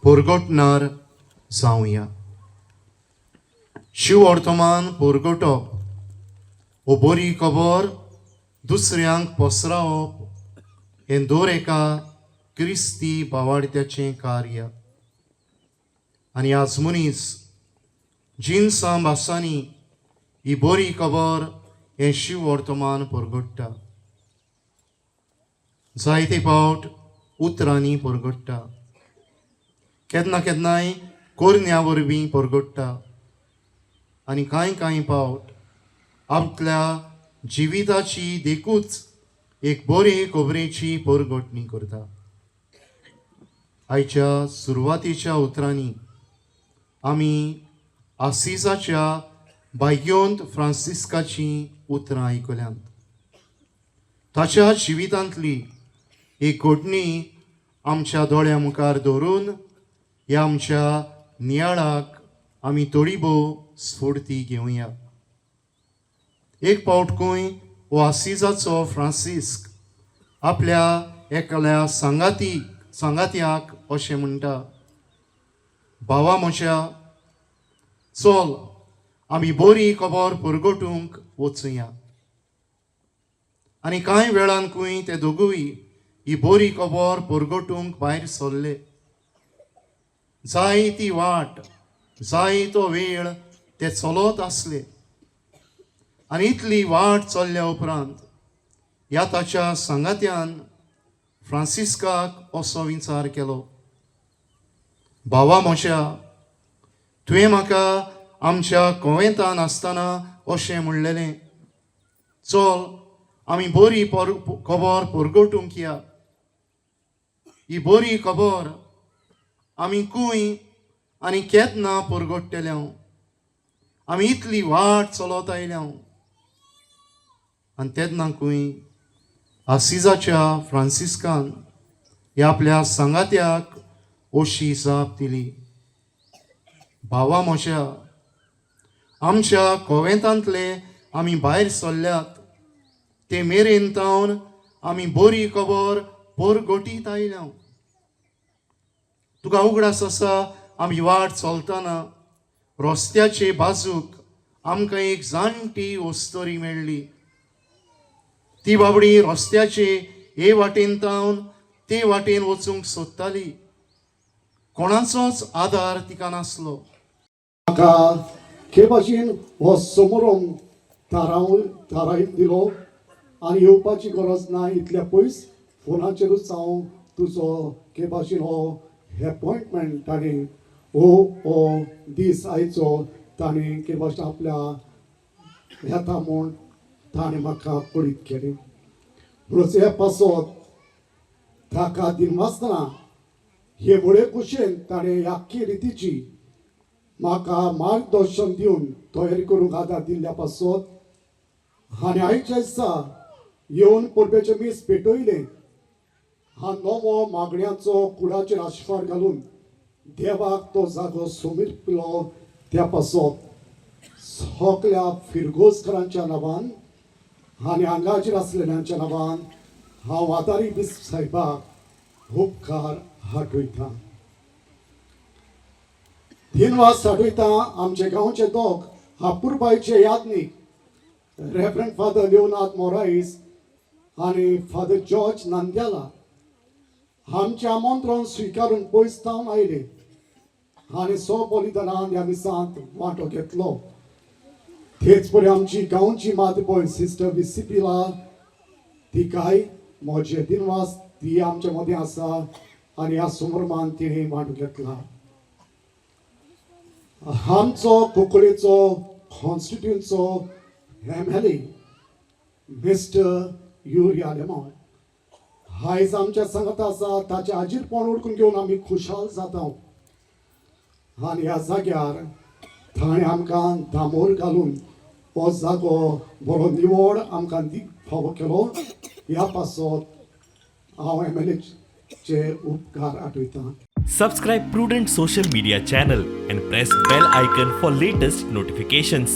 परगटणार जावया. शिववर्तमान परगटप हो बरी खबर दुसऱ्यांक पसरावप हें दर एका क्रिस्ती भावार्थ्याचें कार्य. आनी आज मनीस जिनसां भासांनी ही बरी खबर हें शिववर्तमान परगट्टा, जायते फावट उतरांनी परगट्टा, केन्ना केन्नाय कोरन्या वरवीं परगट्टा आनी कांय कांय फावट आपल्या जिविताची देखूच एक बरे खबरेची परगटणी करता. आयच्या सुरवातेच्या उतरांनी आमी आसिजाच्या भाग्योंत फ्रांसिस्काची उतरां आयकल्यांत. ताच्या जिवितांतली एक घडणी आमच्या दोळ्या मुखार दवरून ह्या आमच्या नियाळाक आमी थोडी भोव स्फूर्ती घेवया. एक फावट खंय हो आसिजाचो फ्रांसिस्क आपल्या एकल्या सांगात्याक अशें म्हणटा, भावा म्हज्या, चल आमी बरी खबर परगटूंक वचुया. आनी कांय वेळान खंय ते दोगूय ही बरी खबर परगटूंक भायर सरले. जाय ती वाट, जाय तो वेळ ते चलत आसले. आनी इतली वाट चल्ल्या उपरांत ह्या ताच्या सांगात्यान फ्रांसिस्काक असो विचार केलो, भावा म्हज्या, तुवें म्हाका आमच्या कोवेंतान आसतना अशें म्हणलेलें, चल आमी बरी खबर परगटूंक या. ही बरी खबर आमी खंय आनी केन्ना परगट्टले? आमी इतली वाट चलत आयल्या. आनी तेन्ना खंय आसिजाच्या फ्रांसिस्कान ह्या आपल्या सांगात्याक अशी जाप दिली, भावा म्हज्या, आमच्या कोवेंतांतले आमी भायर सरल्यात ते मेरेन तावन आमी बरी खबर परगटीत आयल्या. तुका उगडास आसा, आमी वाट चलतना रस्त्याचे बाजूक आमकां एक जाणटी वस्तोरी मेळ्ळी. ती बाबडी रस्त्याचे हे वाटेन तावन ते वाटेन वचूंक सोदताली. कोणाचोच आदार तिका नासलो. म्हाका हे भाशेन हो समारंभ थारावन दिलो आनी येवपाची गरज ना इतल्या पयस. फोनाचेरूच हांव तुजो हे भाशेन हो एपॉयंटमेंट ताणें हो हो दीस आयचो ताणें के भाशेन आपल्या येता म्हूण ताणें म्हाका कळीत केलें. म्हणून हे पासत ताका दिनवासतना हे व्हडे खोशयेन ताणें आख्खी रितीची म्हाका मार्गदर्शन दिवन तयारी करूंक आदार दिल्ल्या पासत आनी आयच्या दिसा येवन परबेचें मीस पेटयलें. हा नवो मागण्याचो कुडाचेर आशिर्वाद घालून देवाक तो जागो सोमिरलो त्या पासत सगल्या फिरगोजकारांच्या नांवान आनी हांगाचेर आसलेल्यांच्या नांवान हांव आदारी बिस्प साहेबाक उपकार आठयतां. दिनवास आठयता आमचे गांवचे दोग अपुरबायचे यादनीक, रेवरंड फादर लिओनार्द मोराईस आनी फादर जॉर्ज नांद्याला. आमचें आमंत्रण स्विकारून पयस थावन आयले आनी स्वबलिदानान ह्या मिसांत वांटो घेतलो. तेच परी आमची गांवची मातभयण सिस्टर विसिपिला, तिकाय म्हजे दिनवास. ती आमच्या मदें आसा आनी ह्या समारंभान तिणें वांटो घेतला. आमचो कुंकळेचो कॉन्स्टिट्युंटचो एमएलए मिस्टर युरी आलेमांव आयज आमच्या सांगत आसा. ताचें हाजीरपण ओळखून घेवन आमी खुशाल जाता. आनी ह्या जाग्यार ताणें आमकां दामोर घालून हो जागो बरो निवड आमकां फावो केलो. ह्या पासत हांव एमएलएचे उपकार आठयतां. Subscribe Prudent Social Media channel and press bell icon for latest notifications.